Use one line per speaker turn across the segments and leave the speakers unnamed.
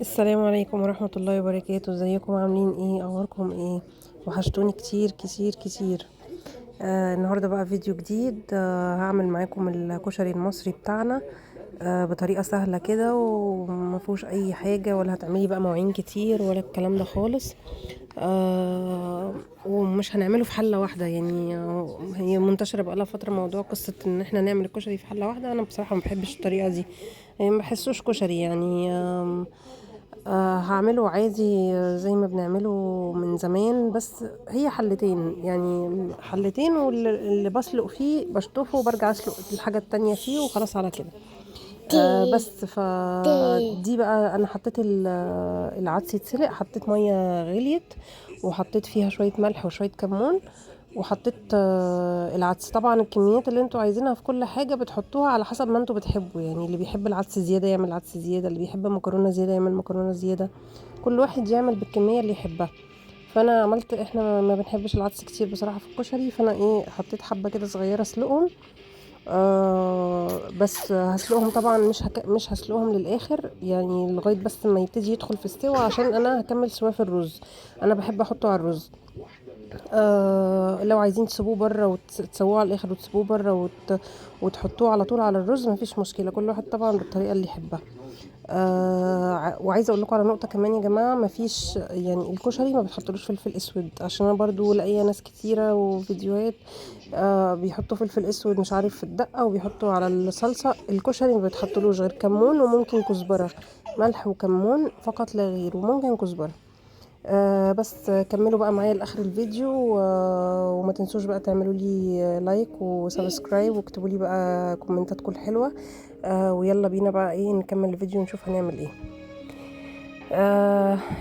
السلام عليكم ورحمة الله وبركاته. ازيكم؟ عاملين ايه؟ اخباركم ايه؟ وحشتوني كتير كتير كتير. النهاردة بقى فيديو جديد. هعمل معاكم الكشري المصري بتاعنا بطريقة سهلة كده وما فيهوش اي حاجة، ولا هتعملي بقى مواعين كتير ولا الكلام ده خالص. ومش هنعمله في حلة واحدة، يعني هي منتشرة بقالها فترة موضوع قصة ان احنا نعمل الكشري في حلة واحدة. انا بصراحة ما بحبش الطريقة دي، يعني ما بحسوش كشري يعني. هعمله عادي زي ما بنعمله من زمان، بس هي حلتين، يعني حلتين، واللي بسلق فيه بشطفه وبرجع اسلق الحاجة التانية فيه وخلاص على كده. بس فدي بقى انا حطيت العدس يتسلق، حطيت مية غليت وحطيت فيها شوية ملح وشوية كمون، وحطيت العدس. طبعا الكميات اللي انتوا عايزينها في كل حاجة بتحطوها على حسب ما انتوا بتحبوا، يعني اللي بيحب العدس زيادة يعمل عدس زيادة، اللي بيحب مكرونه زيادة يعمل مكرونه زيادة، كل واحد يعمل بالكمية اللي يحبها. فانا عملت، احنا ما بنحبش العدس كتير بصراحة في الكشري، فانا حطيت حبه كده صغيرة اسلقهم. بس هسلقهم طبعا مش هسلقهم للاخر، يعني لغاية بس ما يبتدي يدخل في السوا، عشان انا هكمل سواه في الرز. انا بحب احطه على الرز. لو عايزين تسيبوه بره وتسووه على الاخر وتسيبوه بره وتحطوه على طول على الرز مفيش مشكلة، كل واحد طبعا بالطريقة اللي يحبها. وعايزه اقول لكم على نقطة كمان يا جماعة، مفيش يعني الكشري ما بتحطلوش فلفل اسود، عشان انا برضو لاقيه ناس كتيرة وفيديوهات بيحطوا فلفل اسود مش عارف في الدقة وبيحطوا على الصلصه. الكشري ما بتحطلوش غير كمون وممكن كزبره، ملح وكمون فقط لا غير، وممكن كزبره. بس كملوا بقى معايا لاخر الفيديو، وما تنسوش بقى تعملوا لي like و subscribe واكتبوا لي بقى كومنتاتكم الحلوة. ويلا بينا بقى نكمل الفيديو ونشوف هنعمل ايه.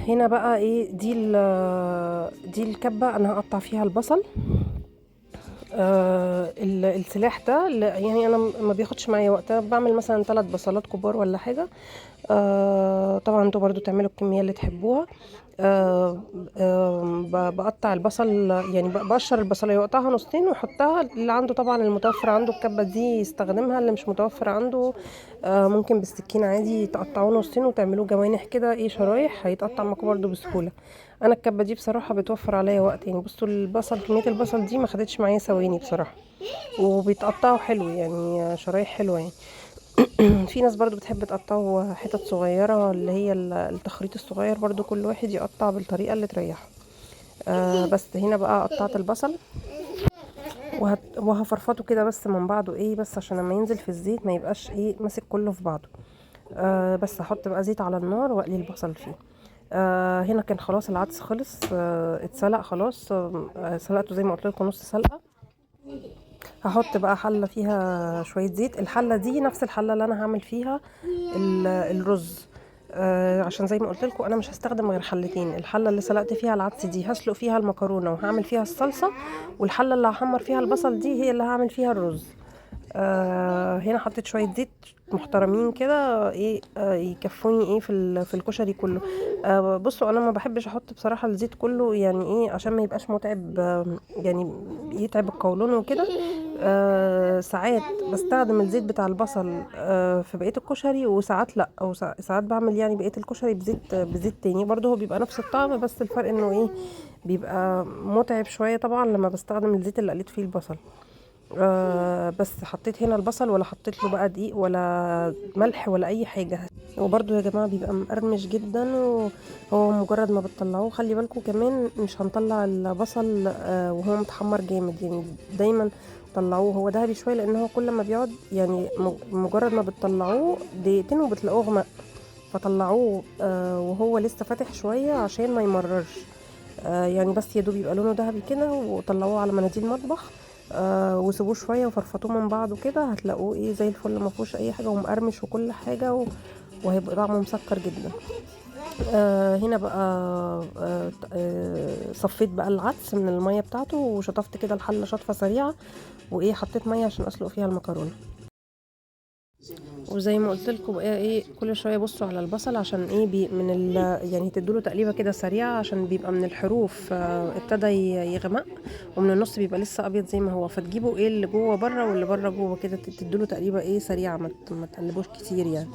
هنا بقى دي الكبه انا هقطع فيها البصل. السلاح ده يعني انا ما بياخدش معايا وقت، بعمل مثلا 3 بصلات كبار ولا حاجة. طبعا انتوا برضو تعملوا الكمية اللي تحبوها. بقطع البصل، يعني بقشر البصله واقطعها نصين واحطها. اللي عنده طبعا المتوفر عنده الكبه دي يستخدمها، اللي مش متوفر عنده ممكن بالسكينة عادي تقطعوه نصين وتعملوه جوانح كده شرايح، هيتقطع معاكم برضو بسهولة. انا الكبه دي بصراحة بتوفر عليا وقت، يعني بصوا البصل، كمية البصل دي ما خدتش معايا ثواني بصراحة، وبيتقطعوا حلو يعني شرايح حلوة يعني. في ناس برضو بتحب تقطعه حتت صغيرة اللي هي التخريط الصغير، برضو كل واحد يقطع بالطريقة اللي تريحه. بس هنا بقى قطعت البصل وهفرفطه كده بس من بعضه بس عشان لما ينزل في الزيت ما يبقاش ماسك كله في بعضه. بس هحط بقى زيت على النار واقلي البصل فيه. هنا كان خلاص العدس خلص، اتسلق خلاص. سلقته زي ما قلت لكم نص سلقه. هحط بقى حله فيها شوية زيت. الحلة دي نفس الحلة اللي انا هعمل فيها الرز، عشان زي ما قلت لكم انا مش هستخدم غير حلتين. الحلة اللي سلقت فيها العدس دي هسلق فيها المكرونه وهعمل فيها الصلصه، والحله اللي هحمر فيها البصل دي هي اللي هعمل فيها الرز. هنا حطيت شوية زيت محترمين كده يكفوني في الكشري كله. بصوا انا ما بحبش احط بصراحة الزيت كله، يعني عشان ما يبقاش متعب، يعني يتعب القولون وكده. ساعات بستخدم الزيت بتاع البصل في بقية الكشري، وساعات لا، او ساعات بعمل يعني بقية الكشري بزيت تاني برضه، هو بيبقى نفس الطعم، بس الفرق انه بيبقى متعب شوية طبعا لما بستخدم الزيت اللي قليت فيه البصل. بس حطيت هنا البصل ولا حطيت له بقى دقيق ولا ملح ولا اي حاجة. وبرده يا جماعة بيبقى مقرمش جدا، وهو مجرد ما بتطلعوه خلي بالكم كمان مش هنطلع البصل وهو متحمر جامد، يعني دايما طلعوه هو دهبي شوية، لان هو كل ما بيقعد يعني مجرد ما بتطلعوه دقيقتين وبتلاقوه غمق، فطلعوه وهو لسه فاتح شوية عشان ما يمررش. يعني بس يا دوب يبقى لونه ذهبي كده، وطلعوه على مناديل المطبخ وسيبوه شوية وفرفطوه من بعضه كده، هتلاقوه زي الفل، ما فيهوش اي حاجة ومقرمش وكل حاجة، وهيبقى طعمه مسكر جدا. هنا بقى صفيت بقى العدس من المية بتاعته، وشطفت كده الحلة شطفه سريعة، حطيت مية عشان اسلق فيها المكرونه. وزي ما قلت لكم بقى كل شوية بصوا على البصل عشان من يعني تدوله تقليبه كده سريعة، عشان بيبقى من الحروف ابتدى يغمق، ومن النص بيبقى لسه ابيض زي ما هو، فتجيبوا اللي جوه بره واللي بره جوه كده، تدوله تقليبه سريعة، ما تقلبوش كتير يعني.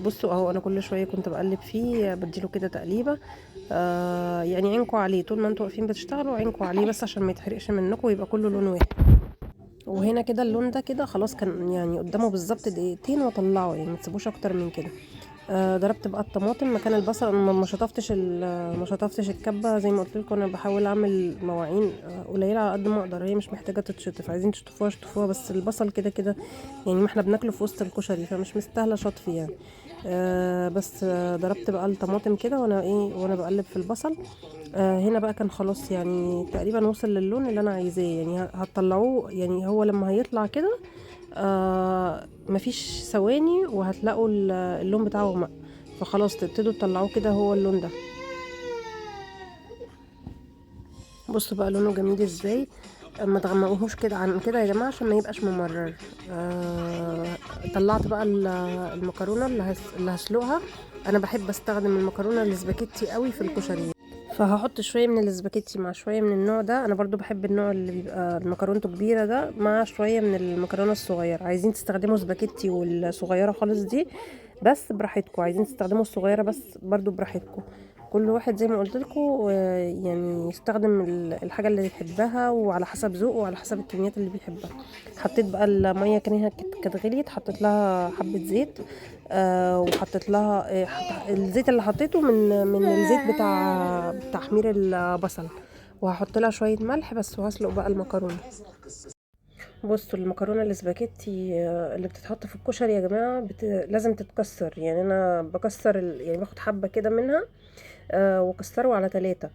بصوا اهو، انا كل شوية كنت بقلب فيه، بديله كده تقليبه. يعني عينكوا عليه طول ما انتوا واقفين بتشتغلوا، عينكوا عليه بس عشان ما يتحرقش منكم ويبقى كله لون واحد. وهنا كده اللون ده كده خلاص، كان يعني قدامه بالظبط دقيقتين واطلعه، يعني ما تسيبوش اكتر من كده. ضربت بقى الطماطم مكان البصل. ما شطفتش الكبه زي ما قلت لكم. انا بحاول اعمل مواعين قليله على قد ما اقدر، هي مش محتاجه تتشطف، عايزين تشطفوها شطفوها، بس البصل كده كده يعني ما احنا بناكله في وسط الكشري، فمش مستاهلة شطف يعني. بس ضربت بقى الطماطم كده وانا ايه، وانا بقلب في البصل. هنا بقى كان خلاص يعني تقريبا وصل للون اللي انا عايزاه، يعني هتطلعوه يعني هو لما هيطلع كده مفيش ثواني وهتلاقوا اللون بتاعه غمق، فخلاص تبتدوا تطلعوه كده هو اللون ده. بصوا بقى لونه جميل ازاي. ما تغمقوهوش كده عن كده يا جماعة عشان ما يبقاش ممرر. طلعت بقى المكرونه اللي هسلقها. انا بحب استخدم المكرونه الاسباجيتي قوي في الكشري، فهحط شوية من الاسباجيتي مع شوية من النوع ده. انا برضو بحب النوع اللي بيبقى مكرونته كبيرة ده مع شوية من المكرونه الصغيرة. عايزين تستخدموا سباجيتي والصغيرة خالص دي بس براحتكم، عايزين تستخدموا الصغيرة بس برضو براحتكم. كل واحد زي ما قلت لكم، يعني يستخدم الحاجة اللي يحبها وعلى حسب ذوقه وعلى حسب الكميات اللي بيحبها. حطيت بقى المية كانت غليت، حطيت لها حبه زيت، وحطيت لها، الزيت اللي حطيته من الزيت بتاع تحمير البصل، وهحط لها شوية ملح بس، وهسلق بقى المكرونه. بصوا المكرونه الاسباجيتي اللي بتتحط في الكشري يا جماعة لازم تتكسر. يعني انا بكسر يعني باخد حبه كده منها، وكسره على 3.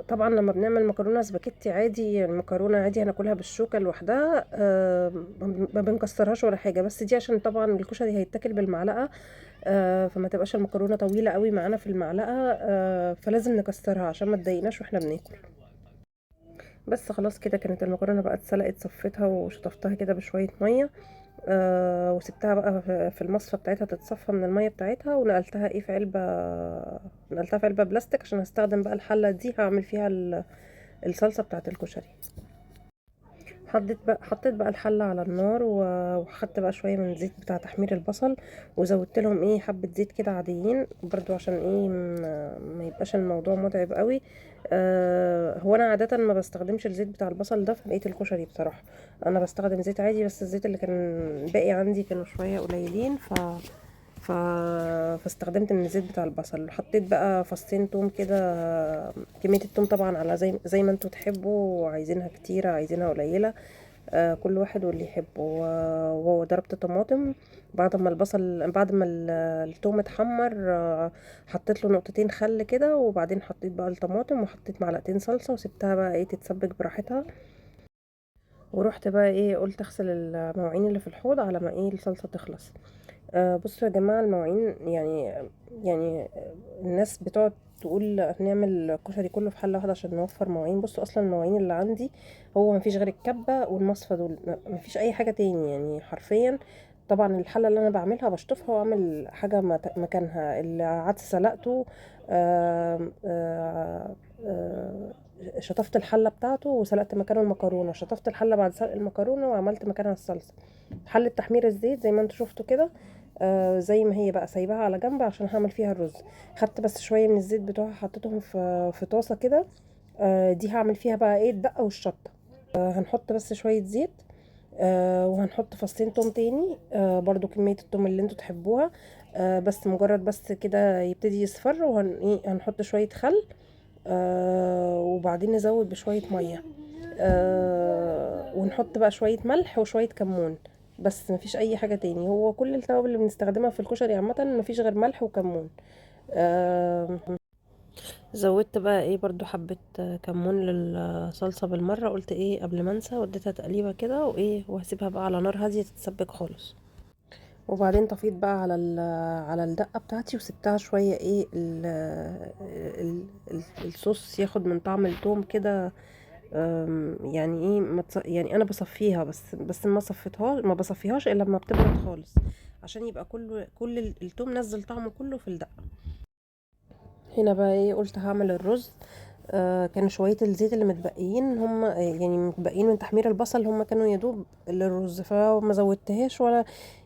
طبعا لما بنعمل مكرونه سباجيتي عادي، المكرونه عادي هناكلها بالشوكة لوحدها، ما بنكسرهاش ولا حاجة، بس دي عشان طبعا الكشري هيتاكل بالمعلقه، فما تبقاش المكرونه طويلة قوي معانا في المعلقة، فلازم نكسرها عشان ما تضايقناش واحنا بناكل. بس خلاص كده كانت المكرونه بقى اتسلقت، صفيتها وشطفتها كده بشوية مية، وسبتها بقى في المصفى بتاعتها تتصفى من المية بتاعتها، ونقلتها ايه في علبة، نقلتها في علبة بلاستيك عشان هستخدم بقى الحلة دي هعمل فيها الصلصه بتاعت الكشري. حطيت بقى الحلة على النار، وخدت بقى شوية من زيت بتاع تحمير البصل، وزودت لهم ايه حبه زيت كده عاديين برضو عشان ايه ما يبقاش الموضوع متعب قوي. هو انا عادة ما بستخدمش الزيت بتاع البصل ده في بقية الكشري بصراحة، انا بستخدم زيت عادي، بس الزيت اللي كان باقي عندي كانوا شوية قليلين، فاستخدمت من الزيت بتاع البصل. حطيت بقى فصين توم كده، كمية التوم طبعا على زي ما انتوا تحبوا، عايزينها كتيرة عايزينها قليله، كل واحد واللي يحبه. وضربت طماطم بعد ما البصل، بعد ما التوم اتحمر، حطيت له نقطتين خل كده، وبعدين حطيت بقى الطماطم وحطيت معلقتين صلصه، وسبتها بقى ايه تتسبك براحتها. ورحت بقى ايه قلت اغسل المواعين اللي في الحوض على ما ايه الصلصه تخلص. بصوا يا جماعة المواعين يعني الناس بتقعد تقول هنعمل الكشري كله في حله واحدة عشان نوفر مواعين. بصوا اصلا المواعين اللي عندي هو مفيش غير الكبه والمصفى دول، مفيش اي حاجة تاني يعني حرفيا. طبعا الحلة اللي انا بعملها بشطفها واعمل حاجة مكانها. العدس سلقته، آم، آم، آم، شطفت الحلة بتاعته وسلقت مكانه المكرونه، شطفت الحلة بعد سلق المكرونه وعملت مكانها الصلصه. حله تحمير الزيت زي ما انتوا شفتوا كده، زي ما هي بقى سايباها على جنب عشان هعمل فيها الرز. خدت بس شوية من الزيت بتوعها حطيتهم في طاسه كده، دي هعمل فيها بقى ايه الدقة والشطه. هنحط بس شوية زيت، وهنحط فصين توم تاني، برضو كمية التوم اللي انتوا تحبوها، بس مجرد بس كده يبتدي يصفر، وهن ايه هنحط شوية خل، وبعدين نزود بشوية مية، ونحط بقى شوية ملح وشوية كمون بس، مفيش اي حاجة تاني. هو كل التوابل اللي بنستخدمها في الكشري عامة مفيش غير ملح وكمون. زودت بقى ايه برضو حبة كمون للصلصة بالمرة، قلت ايه قبل ما انسى، وديتها تقليبة كده وايه، وهسيبها بقى على نار هادية تتسبك خالص. وبعدين طفيت بقى على الدقة بتاعتي وسبتها شوية ايه الصوص ياخد من طعم التوم كده. يعني ايه ما تص-، يعني انا بصفيها بس ما صفيتهاش، ما بصفيهاش الا لما بتبرد خالص عشان يبقى كل التوم نزل طعمه كله في الدقة. هنا بقى ايه قلت هعمل الرز. كان شوية الزيت اللي متبقيين هم، يعني متبقيين من تحمير البصل، هم كانوا يدوب للرز، فما زودتهاش ولا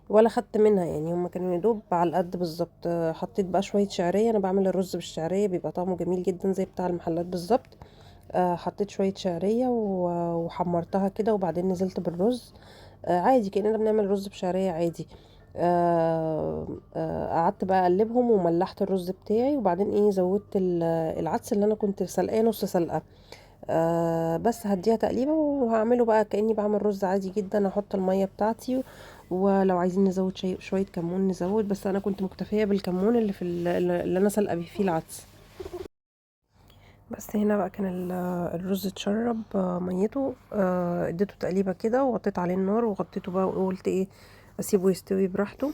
ولا خدت منها، يعني هما كانوا يدوب على القد بالظبط. حطيت بقى شوية شعريه، انا بعمل الرز بالشعريه بيبقى طعمه جميل جدا زي بتاع المحلات بالظبط. حطيت شوية شعرية وحمرتها كده، وبعدين نزلت بالرز. عادي كأننا بنعمل رز بشعرية عادي. قعدت بقى اقلبهم وملحت الرز بتاعي، وبعدين ايه زودت العدس اللي انا كنت سلقاه نص سلقة. بس هديها تقليبة وهعمله بقى كأني بعمل رز عادي جدا. هحط المية بتاعتي، ولو عايزين نزود شوية كمون نزود، بس انا كنت مكتفية بالكمون اللي في اللي انا سلقة بيه فيه العدس. بس هنا بقى كان الرز اتشرب ميته، اديته تقليبه كده وغطيت عليه النار وغطيته بقى، وقلت ايه اسيبه يستوي براحته.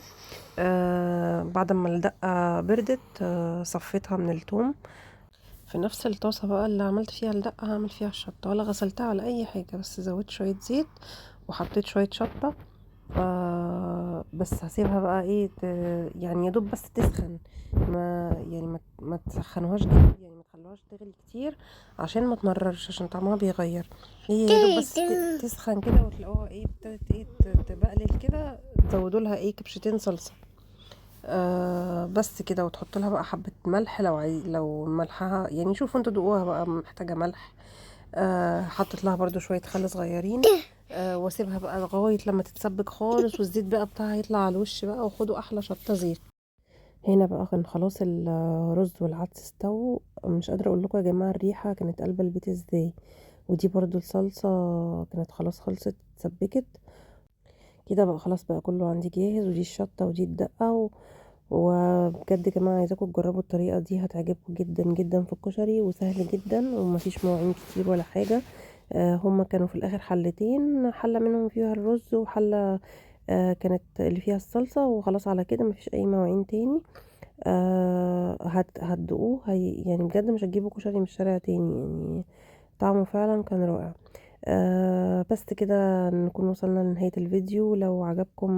بعد ما الدقة بردت، صفيتها من التوم. في نفس الطاسه بقى اللي عملت فيها الدقة هعمل فيها الشطه، ولا غسلتها ولا اي حاجة، بس زودت شوية زيت وحطيت شوية شطه. بس هسيبها بقى ايه يعني يا دوب بس تسخن، ما يعني ما تسخنوهاش جامد، يعني ما تخلوهاش تغلي كتير عشان ما تمررش، عشان طعمها بيغير. هي يا دوب بس تسخن كده وتلاقوها ايه ابتدت ايه تبقلل كده، تزودوا لها ايه كبشتين صلصه. بس كده، وتحط لها بقى حبه ملح لو لو ملحها يعني، شوفوا انتوا دوقوها بقى محتاجه ملح. حطيت لها برضو شوية خل صغيرين. واسيبها بقى لغاية لما تتسبك خالص، والزيت بقى بتاعها يطلع على الوش بقى، وخدوا احلى شطه زيت. هنا بقى كان خلاص الرز والعدس استووا، مش قادرة اقول لكم يا جماعة الريحة كانت قلب البيت ازاي. ودي برضو الصلصه كانت خلاص خلصت اتسبكت كده بقى، خلاص بقى كله عندي جاهز. ودي الشطه ودي الدقة وبجد يا جماعة عايزاكم تجربوا الطريقة دي، هتعجبكم جدا جدا في الكشري، وسهل جدا ومفيش مواعين كتير ولا حاجة. هما كانوا في الاخر حلتين، حله منهم فيها الرز وحله كانت اللي فيها الصلصه، وخلاص على كده مفيش اي مواعين تاني. هتدوقوه يعني بجد مش هتجيبوا كشري من الشارع تاني، يعني طعمه فعلا كان رائع. بس كده نكون وصلنا لنهاية الفيديو. لو عجبكم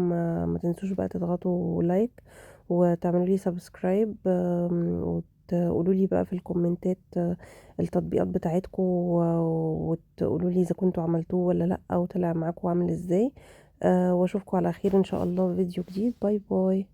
ما تنسوش بقى تضغطوا like وتعملوا لي subscribe، وتقولوا لي بقى في الكومنتات التطبيقات بتاعتكم، وتقولوا لي اذا كنتوا عملتوه ولا لا، وطلع معاكم عامل ازاي. واشوفكم على خير ان شاء الله في فيديو جديد. bye bye.